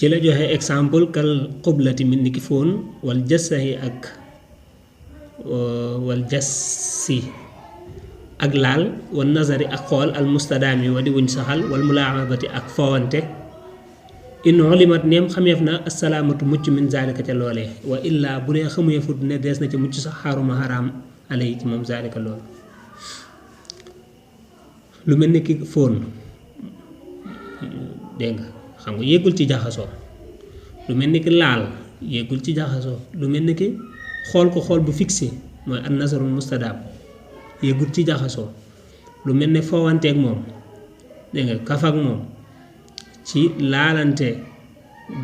ci la joxe exemple kal xublati min niki fóon wal jassahi ak wal jassi ak laal wal nazari ak xool al mustadaami wa di wuñ saxal wal mulaaxabati ak fowante in ulimat neem xameef na assalaamatu mucc min zalika ca loolee wa illaa bu dee xameefut ne dees na ca mucc sax xaruma xaraam alay ci moom zalika loolu lu mel ni ki fóon dégg nga xam nga yéegul ci jaxasoo lu mel ni ki laal yéegul ci jaxasoo lu mel ni ki xool ko xool bu fixé mooy an nazarul mustadaam yéegul ci jaxasoo lu mel ne fowanteeg moom dégg nga kaf ak moom ci laalante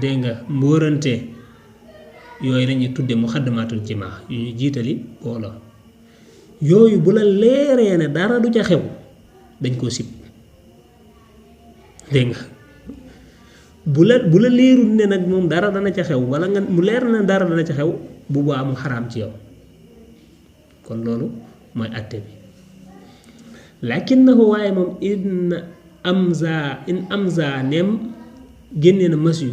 dégg nga mbóorante yooyu lañuy tudde muxaddamaatul jimaa yu ñu jiitali booloo yooyu bu la leeree ne dara du ca xew dañ koo sib dégg nga bu la leerul ne nag moom dara dana ca xew wala nga mu leer na dara dana ca xew bu baa mu xaraam ci yow kon loolu mooy àtte bi lakinnahu waaye moom in amza neem génne na mas yu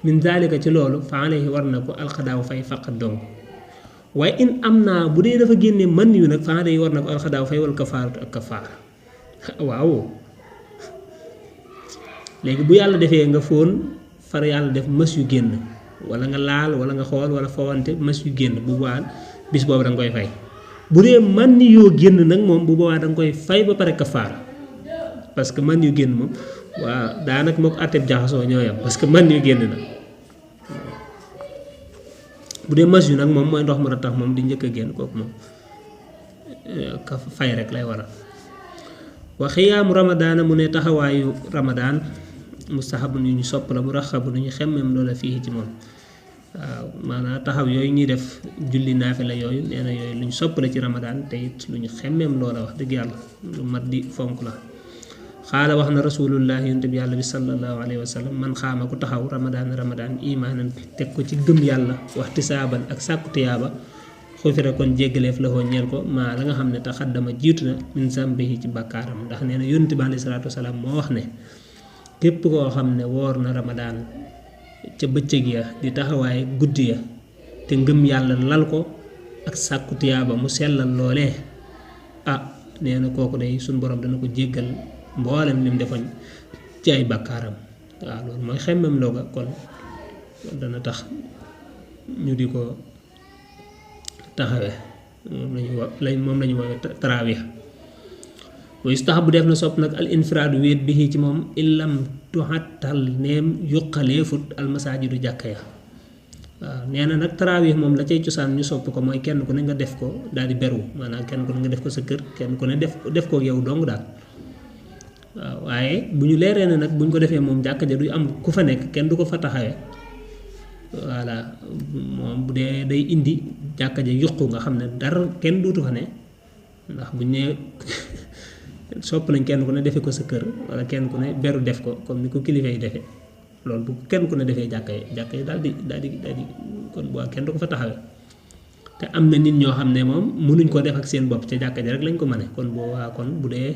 min zalika ci loolu fa alayhi war na ko alxadaaw fay faqat dong waaye in am naa bu dee dafa génne mën yu nag fa alayhi war na ko alxadaaw fay wal kafaaratu ak kafaar waaw léegi bu yàlla defee nga fóon far yàlla def mas yu génn wala nga laal wala nga xool wala fowante mas yu génn bu boobaa bis boobu da nga koy fay bu dee man yoo génn nag moom bu boobaa da nga koy fay ba pare kafaara parce que man yu génn moom waaw daanaka mook àtteb jaxasoo ñoo yam parce que man yu génn na bu dee mas yu nag moom mooy ndox mu tax moom di njëkk a génn kooku moom ka fay rek lay waral wa xiyaamu ramadaana mu ne taxawaayu ramadaan mustahabu nu ñu sopp la mu raxabu nu ñu xemmem loola fii ci moom waaw maanaam taxaw yooyu ñuy def julli naafila yooyu nee na yooyu lu ñu sopp la ci ramadaan te it lu ñu xemmem loola wax dëgg yàlla lu mat di fonk la xaala wax na rasulullahi yonent bi yàlla bi sallallahu alayhi wa sallam man xaama ku taxaw ramadaan imaanan teg ko ci gëm yàlla waxtisaaban ak sàkku tiyaaba xufira kon jéggaleef la koo ñeel ko maa la nga xam ne taxaddama jiitu na min zambihi ci bàkkaaram ndax nee na yonent bi alayhi salaatu wasalaam moo wax ne képp koo xam ne woor na ramadaan ca bëccëg ya di taxawaay guddi ya te ngëm yàlla lal ko ak sàkku tiyaaba mu sellal loolee nee na kooku day suñ borom dana ko jéggal mboolem lim defoon ci ay bàkkaaram waaw loolu mooy xemmem looga kon dana tax ñu di ko taxawee moom lañu woowee tarawih wa yustahabu def na sopp nag al infiraadu wéet bi ci moom illam tuxattal neem yuqaleefut al masaajidu jàkka ya waaw nee na nag tarawih moom la cay cosaan ñu sopp ko mooy kenn ku ne nga def ko daal di beru maanaam kenn ku ne nga def ko sa kër kenn ku ne def ko yow dong daal waaw waaye bu ñu leeree ne nag bu ñu ko defee moom jàkka ja du am ku fa nekk kenn du ko fa taxawee voilà moom bu dee day indi jàkka ja yuqu nga xam ne dara kenn dootu fa ne ndax bu ñu nee sopp nañ kenn ku ne defee ko sa kër wala kenn ku ne beru def ko comme ni ko kilifa yi defee loolu bu kenn ku ne defee jàkka yi daal di kon bu kenn du ko fa taxawee te am na nit ñoo xam ne moom mënuñ ko def ak seen bopp ca jàkka ja rek lañ ko mëne kon boobaa kon bu dee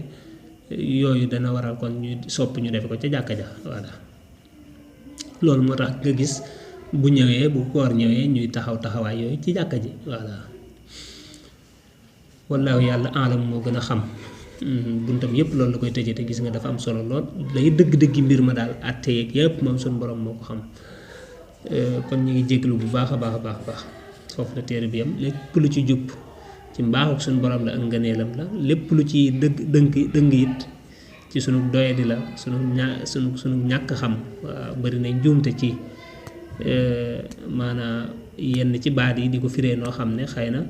yooyu dana waral kon ñu sopp ñu defe ko ca jàkka ja voilà loolu moo tax nga gis bu ñëwee bu koor ñëwee ñuy taxawaay yooyu ci jàkka ji voilà wallaahu yàlla alam moo gën a xam buntam yëpp loolu la koy tëjee te gis nga dafa am solo lool lay dëgg-dëggi mbir ma daal àtte yeeg yëpp moom suñu borom moo ko xam kon ñu ngi jéglu bu baax a baax foofu la téere bi yam lépp lu ci jub ci mbaaxuk suñu borom la ak ngëneelam la lépp lu ci dëng it ci sunu doyadi la sunu ñàkk xam bari na njuumte ci maanaam yenn ci baat yi di ko firee noo xam ne xëy na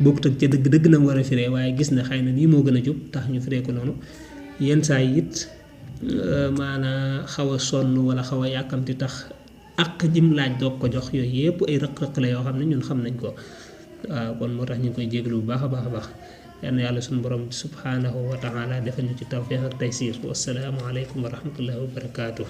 bokkut ak ca dëgg na mu war a firee waaye gis ne xëy na nii moo gën a jub tax ñu firee ko noonu yenn saa yi it maanaam xaw a sonn wala xaw a yàkkamti tax ak jim laaj doog ko jox yooyu yëpp ay rëq-rëq la yoo xam ne ñun xam nañ ko waaw kon moo tax ñu ngi koy jéglu bu baax a baax yal na yàlla suñu borom subhanahu wa taala defal ñu ci tawfiq ak taysiir wassalaamu aleykum wa rahmatullahi wa barakaatuh